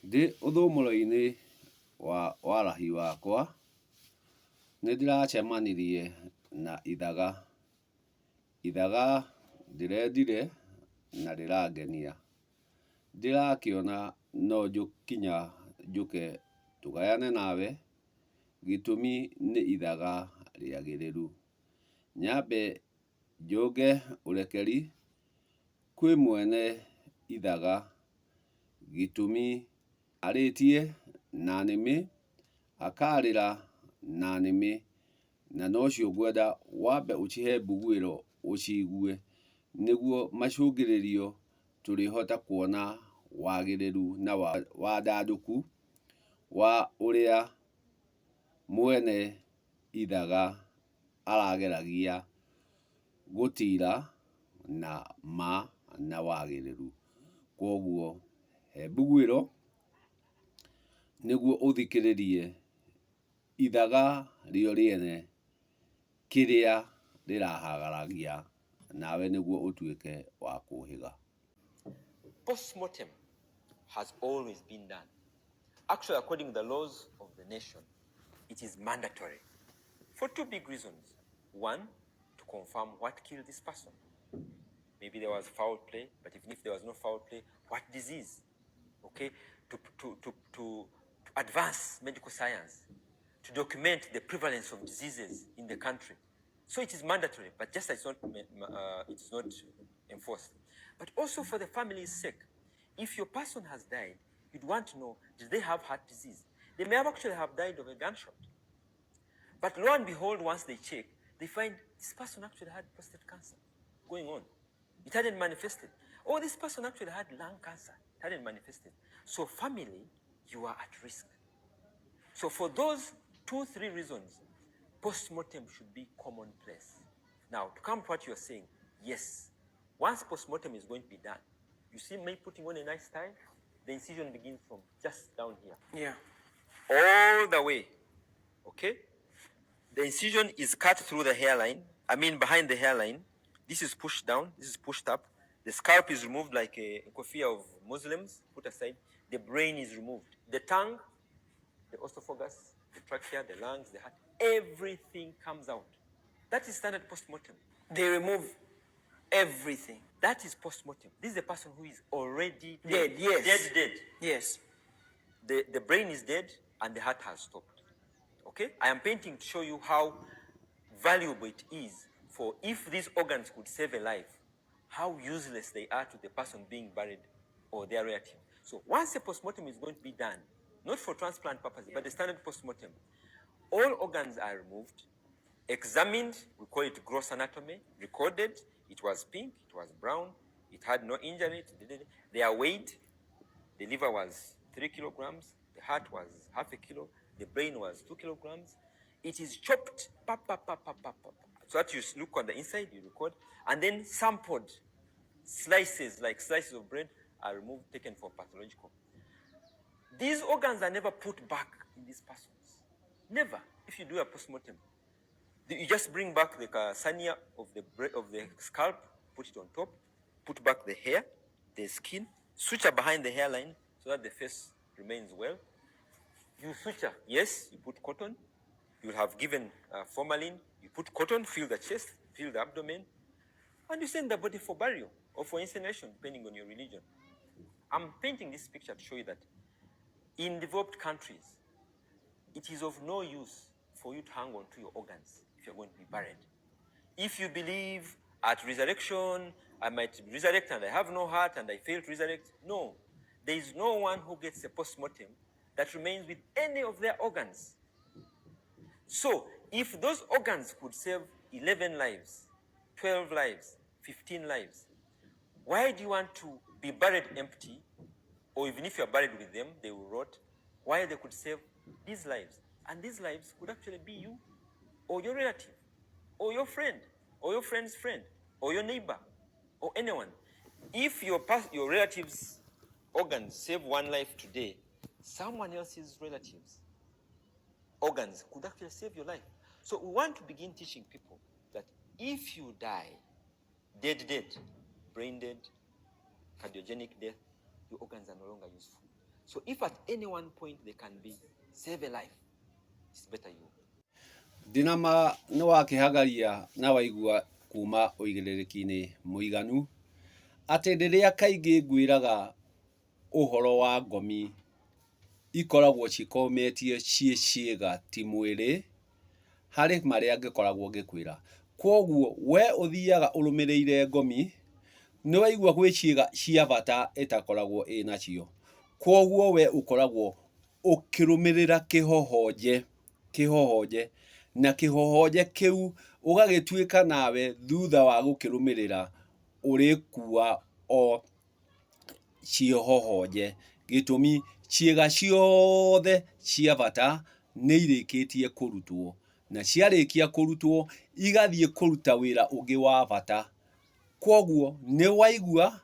Ndĩ ũthũmũro-inĩ wa warahi wakwa, nĩndĩracemanirie na ithaga. Ithaga ndĩrendire na rĩrangenia. Ndĩrakĩona no kinya njũke tũgayane nawe, gĩtũmi nĩ ithaga rĩagĩrĩru. Nyambe njũnge ũrekeri kwĩ mwene ithaga, gĩtũmi arĩtie na nĩmĩ, akarĩra na nĩmĩ, na nocio ngwenda wambe ũcihe mbuguĩro ũcigue, nĩguo macũngĩrĩrio tũrĩhota kuona wagĩrĩru na wandandũku wa ũrĩa mwene ithaga arageragia gũtira na ma na wagĩrĩru. Kwoguo he mbuguĩro nĩguo ũthikĩrĩrie ithaga rĩo rĩene kĩrĩa rĩrahagaragia nawe nĩguo ũtuĩke wa kũhĩga. Postmortem has always been done. Actually, according to the laws of the nation, it is mandatory for two big reasons. One, to confirm what killed this person. Maybe there was foul play, but even if there was no foul play, what disease? Okay, to advance medical science, to document the prevalence of diseases in the country. So it is mandatory, but just as it is not enforced. But also for the family's sake, if your person has died, you'd want to know, did they have heart disease? They may have actually have died of a gunshot. But lo and behold, once they check, they find this person actually had prostate cancer going on. It hadn't manifested. Oh, this person actually had lung cancer. It hadn't manifested. So family, you are at risk. So for those 2-3 reasons, postmortem should be commonplace. Now, to come to what you're saying, yes, once postmortem is going to be done, you see me putting on a nice tie, the incision begins from just down here. Yeah. All the way, okay? The incision is cut through the hairline, I mean behind the hairline. This is pushed down, this is pushed up. The scalp is removed like a kofia of Muslims, put aside. The brain is removed. The tongue, the esophagus, the trachea, the lungs, the heart, everything comes out. That is standard postmortem. They remove everything. That is postmortem. This is a person who is already dead. Dead, yes. Dead, dead. Yes. The brain is dead and the heart has stopped. Okay? I am painting to show you how valuable it is for if these organs could save a life, how useless they are to the person being buried or their relative. So once a postmortem is going to be done, not for transplant purposes, but the standard postmortem, all organs are removed, examined, we call it gross anatomy, recorded, it was pink, it was brown, it had no injury, they are weighed, the liver was 3 kilograms, the heart was half a kilo, the brain was 2 kilograms. It is chopped, pa, pa, pa, pa, pa, pa, pa. So that you look on the inside, you record, and then sampled slices, like slices of bread, are removed, taken for pathological. These organs are never put back in these persons. Never. If you do a postmortem, you just bring back the sania of the scalp, put it on top, put back the hair, the skin, suture behind the hairline so that the face remains well. You suture, yes, you put cotton. You have given formalin. You put cotton, fill the chest, fill the abdomen, and you send the body for burial or for incineration, depending on your religion. I'm painting this picture to show you that in developed countries, it is of no use for you to hang on to your organs if you're going to be buried. If you believe at resurrection, I might resurrect and I have no heart and I fail to resurrect. No, there is no one who gets a postmortem that remains with any of their organs. So if those organs could save 11 lives, 12 lives, 15 lives, why do you want to be buried empty? Or even if you are buried with them, they will rot. Why they could save these lives? And these lives could actually be you, or your relative, or your friend, or your friend's friend, or your neighbor, or anyone. If your relative's organs save one life today, someone else's relatives' organs could actually save your life. So we want to begin teaching people that if you die, dead, dead, brain dead, cardiogenic death, your organs are no longer useful. So if at any one point they can be save a life, it's better you. Ndĩna ma nĩ wakĩhagaria na waigua kuma ũigĩrĩrĩki-inĩ mũiganu atĩ rĩrĩa kaingĩ ngwĩraga ũhoro wa ngomi ikoragwo cikometie ciĩ ciĩga ti mwĩrĩ harĩ marĩa ngĩkoragwo ngĩkwĩra. Kwoguo we ũthiaga ũrũmĩrĩire ngomi nĩ waigua gwĩ ciĩga cia bata ĩtakoragwo ĩ nacio. Kwoguo we ũkoragwo ũkĩrũmĩrĩra kĩhohonje, kĩhohonje, na kĩhohonje kĩu ũgagĩtuĩka nawe thutha wa gũkĩrũmĩrĩra ũrĩkua o ciĩhohonje. Gĩtũmi ciĩga ciothe cia bata nĩ irĩkĩtie kũrutwo, na ciarĩkia kũrutwo igathiĩ kũruta wĩra ũngĩ wa bata. Kwoguo nĩ waigua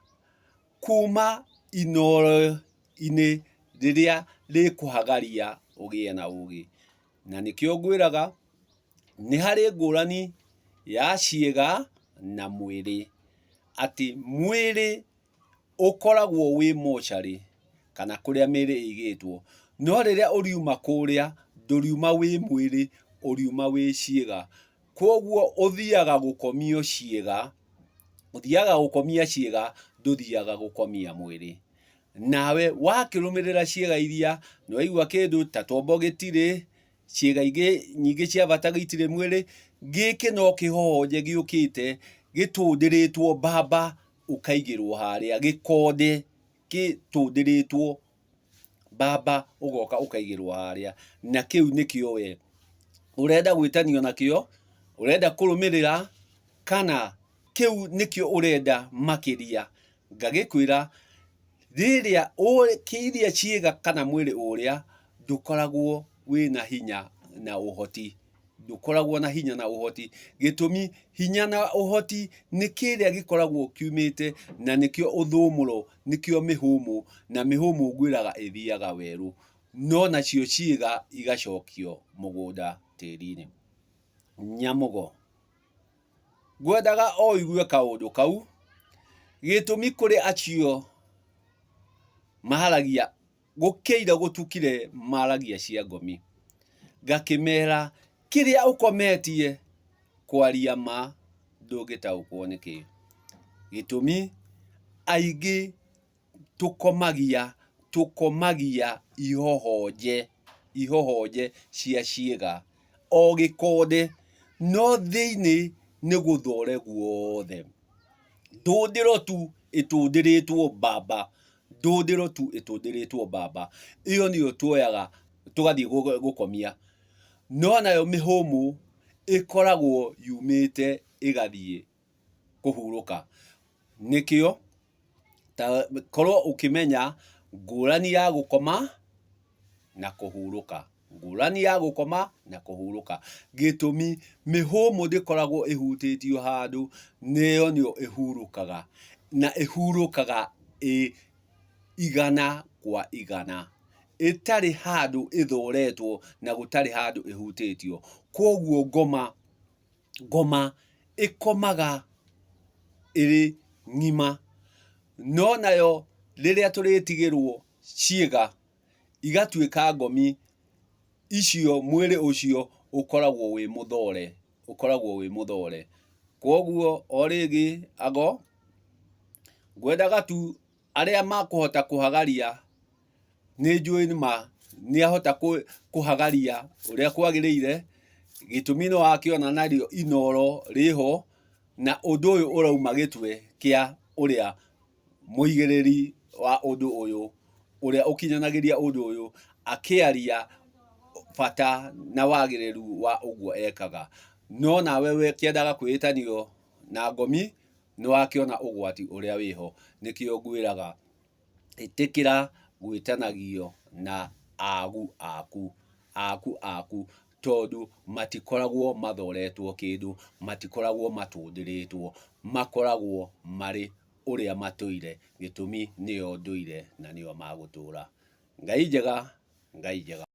kuma inooro-inĩ rĩrĩa rĩkũhagaria ũgĩe na ũgĩ. Na nĩkĩo ngwĩraga nĩ harĩ ngũrani ya ciĩga na mwĩrĩ, atĩ mwĩrĩ ũkoragwo wĩ mocarĩ kana kũrĩa mĩĩrĩ ĩigĩtwo, no rĩrĩa ũriuma kũrĩa ndũriuma wĩ mwĩrĩ, ũriuma wĩ ciĩga. Kwoguo ũthiaga gũkomio ciĩga, ũthiaga gũkomia ciĩga, ndũthiaga gũkomia mwĩrĩ. Nawe wakĩrũmĩrĩra ciĩga iria, nĩ waigua kĩndũ ta tombo gĩtirĩ, ciĩga ingĩ nyingĩ cia bata itirĩ mwĩrĩ, gĩkĩ no kĩhohonje gĩũkĩte gĩtũndĩrĩtwo mbamba ũkaigĩrwo harĩa, gĩkonde gĩtũndĩrĩtwo mbamba ũgoka ũkaigĩrwo harĩa, na kĩu nĩkĩo we ũrenda gwĩtanio nakĩo, ũrenda kũrũmĩrĩra, kana kĩu nĩkĩo ũrenda makĩria. Ngagĩkwĩra rĩrĩa iria ciĩga kana mwĩrĩ ũrĩa ndũkoragwo wĩna hinya na ũhoti, ndũkoragwo na hinya na ũhoti. Gĩtũmi hinya na ũhoti nĩ kĩrĩa gĩkoragwo kiumĩte na nĩkĩo ũthũmũro, nĩkĩo mĩhũmũ, na mĩhũmũ ngwĩraga ĩthiaga werũ, no nacio ciĩga igacokio mũgũnda tĩri-inĩ. Nyamũgo, ngwendaga o ũigue kaũndũ kau, gĩtũmi kũrĩ acio maharagia gũkĩire gũtukire maragia cia ngomi. Ngakĩmera kĩrĩa ũkometie kwaria ma ndũngĩtaũkwo nĩkĩ. Gĩtũmi aingĩ tũkomagia tũkomagia ihohonje, ihohonje cia ciĩga o gĩkonde, no thĩinĩ nĩ gũthore guothe. Ndũndĩro tu ĩtũndĩrĩtwo mbamba, ndũndĩro tu ĩtũndĩrĩtwo mbamba, ĩyo nĩyo tuoyaga tũgathiĩ gũkomia. No nayo mĩhũmũ ĩkoragwo yumĩte ĩgathiĩ kũhurũka. Nĩkĩo ta korwo ũkĩmenya ngũrani ya gũkoma na kũhurũka, ngũrani ya gũkoma na kũhurũka. Gĩtũmi mĩhũmũ ndĩkoragwo ĩhutĩtio handũ, nĩyo nĩyo ĩhurũkaga, na ĩhurũkaga ĩ igana kwa igana, ĩtarĩ handũ ĩthoretwo na gũtarĩ handũ ĩhutĩtio. Kwoguo ngoma, ngoma ĩkomaga ĩrĩ ng'ima, no nayo rĩrĩa tũrĩtigĩrwo ciĩga igatuĩka ngomi, icio mwĩrĩ ũcio ũkoragwo wĩ mũthore, ũkoragwo wĩ mũthore. Kwoguo o rĩngĩ ago, ngwendaga tu arĩa makũhota kũhagaria, nĩ njũĩ ma nĩ ahota kũhagaria ũrĩa kwagĩrĩire, gĩtũmi nĩ wakĩona narĩo inoro rĩho, na ũndũ ũyũ ũrauma gĩtwe kĩa ũrĩa mũigĩrĩri wa ũndũ ũyũ, ũrĩa ũkinyanagĩria ũndũ ũyũ, akĩaria bata na wagĩrĩru wa ũguo ekaga. No nawe ũkĩendaga kwĩĩtanio na ngomi, nĩ wakĩona ũgwati ũrĩa wĩho. Nĩkĩo ngwĩraga ĩtĩkĩra gwĩtanagio na agu aku, aku aku, tondũ matikoragwo mathoretwo kĩndũ, matikoragwo matũndĩrĩtwo, makoragwo marĩ ũrĩa matũire, gĩtũmi nĩo ndũire na nĩo magũtũra. Ngai njega, Ngai njega.